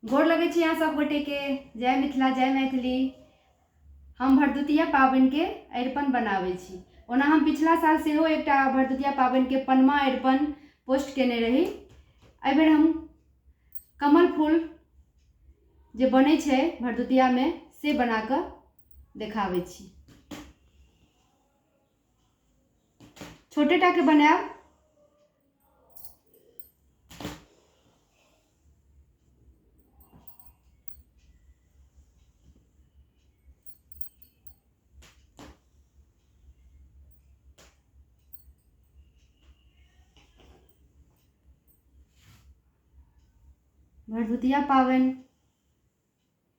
गोर लगै छी अहाँ सब गोटेके। जय मिथिला, जय मैथिली। हम भरदुतिया पाबनिके अरिपन बनाबै छी। ओना हम पिछला साल सेहो एकटा भरदुतिया पाबनिके पनमा अरिपन पोस्ट केने रही। एहिबेर हम कमल फूल जे बनै छै भरदुतियामे से बना कऽ देखाबै छी। छोटे टाके बनायब। भरदुतिया पाबनि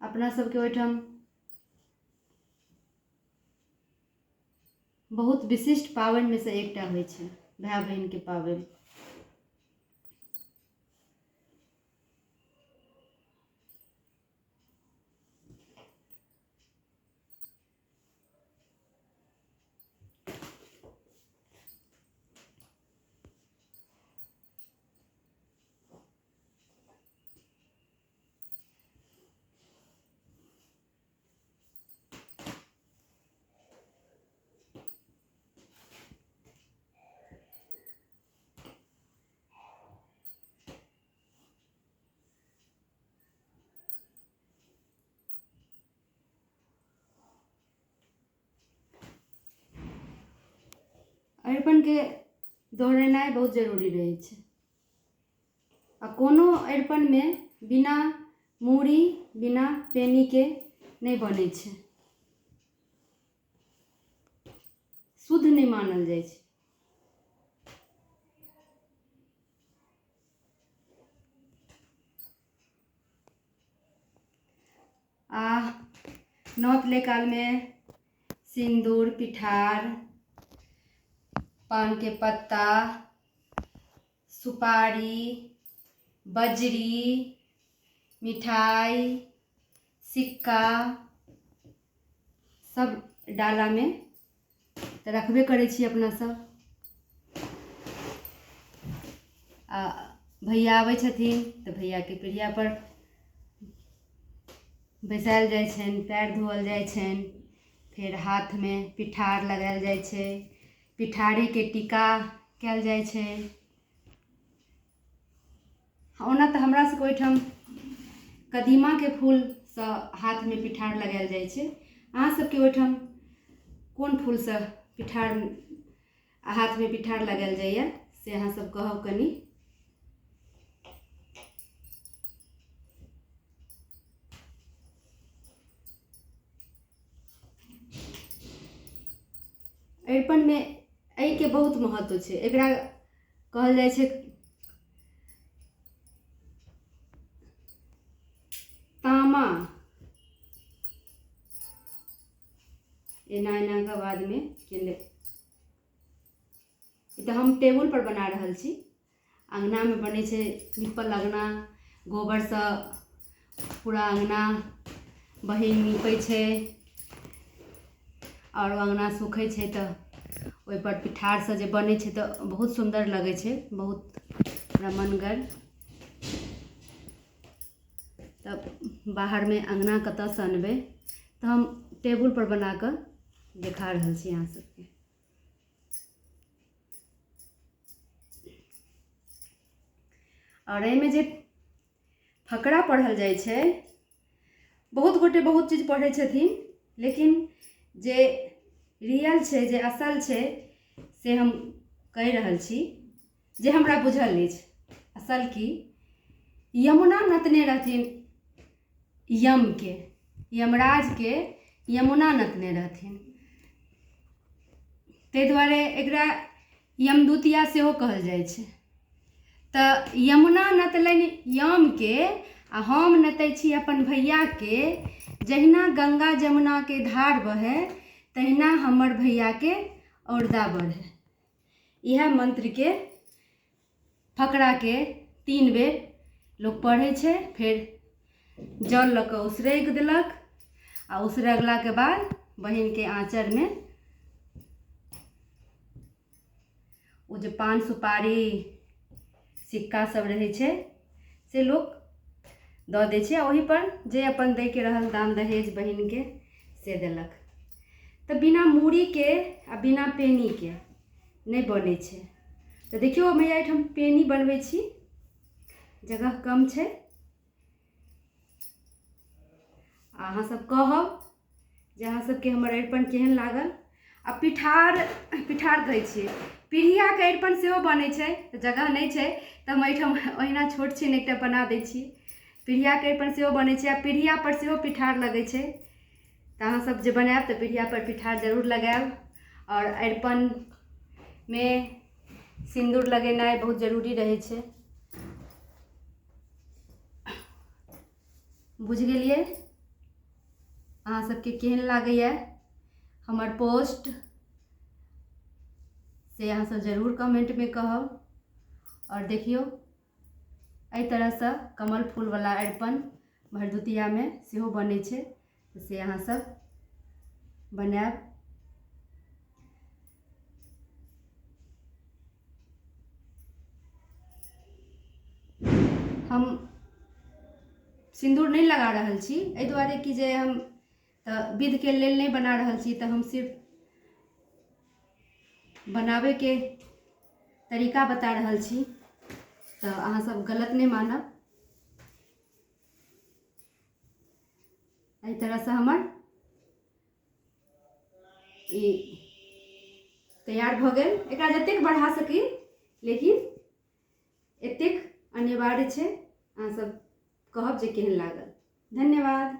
अपना सबके ओहिठाम बहुत विशिष्ट पाबनिमे से एकटा होइ छै भाय बहिनके पाबनि। अरिपनके दोहरेनाइ बहुत जरूरी रहै छै आ कोनो अरिपनमे बिना मूड़ी बिना पेनीके नहि बनै छै, शुद्ध नहि मानल जाइ छै। आ नोत लै कालमे सिन्दूर पिठार पानके पत्ता सुपारी बजरी मिठाइ सिक्का सब डालामे तऽ रखबे करै छी अपना सब। आ भैया आबै छथिन तऽ भैयाके पीढ़ियापर बैसायल जाइ छनि, पएर धोअल जाइ छनि, फेर हाथमे पिठार लगायल जाइ छै, पिठारेके टीका कयल जाइ छै। ओना तऽ हमरा सबके ओहिठाम कदीमाके फूलसँ हाथमे पिठार लगायल जाइ छै। अहाँ सबके ओहिठाम कोन फूलसँ पिठार हाथमे पिठार लगायल जाइए से अहाँ सब कहब कनि। अरिपनमे एहिके बहुत महत्व छै। एकरा कहल जाइ छै तामा। एना एना के बादमे केले ई तऽ हम टेबुल पर बना रहल छी। अङ्गनामे बनै छै निपल अङ्गना, गोबरसँ पूरा अङ्गना बहिन नीपै छै आओर ओ अङ्गना सुखै छै तऽ ओहिपर पिठारसँ जे बनै छै तऽ बहुत सुन्दर लगै छै, बहुत रमणगर। तब बाहरमे अङ्गना कतऽसँ अनबै तऽ हम टेबुलपर बना कऽ देखा रहल छी अहाँ सबके। आओर एहिमे जे फकरा पढ़ल जाइ छै, बहुत गोटे बहुत चीज पढ़ै छथिन, लेकिन जे रियल छै, जे असल छै, से हम कहि रहल छी जे हमरा बुझल अछि। असल की, यमुना नतने रहथिन यमके, यमराजके यमुना नतने रहथिन, ताहि दुआरे एकरा यमदूतिया सेहो कहल जाइ छै। तऽ यमुना नतलनि यमके आ हम नतै छी अपन भैयाके। जहिना गंगा जमुनाके धार बहै तहिना हमर भैयाके औरदा बढ़ै। इएह मन्त्रके फकराके 3 बेर लोक पढ़ै छै, फेर जल लऽ कऽ उसरगि देलक आ उसरगलाके बाद बहिनके आँचरमे ओ जे पान सुपारी सिक्का सब रहै छै से लोक दऽ दै छै आ ओहिपर जे अपन दैके रहल दान दहेज बहिनके से देलक। तऽ बिना मूड़ीके आ बिना पेनीके नहि बनै छै। तऽ देखियौ मैया एहिठाम पेनी बनबै छी, जगह कम छै। आ अहाँसभ कहब जे अहाँ सबके हमर अरिपन केहन लागल। आ पिठार, पिठार कहै छियै, पीढ़ियाके अरिपन सेहो बनै छै, तऽ जगह नहि छै तऽ हम एहिठाम ओहिना छोट छिन एकटा बना दै छी। पीढ़ियाके अरिपन सेहो बनै छै आ पीढ़ियापर सेहो पिठार लगै छै। तऽ अहाँसभ जे बनायब तऽ पीढ़ियापर पिठार जरूर लगायब। आओर अरिपनमे सिन्दूर लगेनाइ बहुत जरूरी रहै छै। बुझि गेलियै? अहाँ सबके केहन लागैए हमर पोस्ट से अहाँ सब जरूर कमेंटमे कहब। आओर देखियौ एहि तरहसँ कमल फूलवला अरिपन भरदुतियामे सेहो बनै छै, से अहाँ सब बनायब। हम सिन्दूर नहि लगा रहल छी एहि दुआरे कि जे हम तऽ विधके लेल नहि बना रहल छी, तऽ हम सिर्फ बनाबैके तरीका बता रहल छी, तऽ अहाँ सब गलत नहि मानब। एहि तरहसँ हमर ई तैयार भऽ गेल। एकरा जतेक बढ़ा सकी, लेकिन एतेक अनिवार्य छै। अहाँ सब कहब जे केहन लागल। धन्यवाद।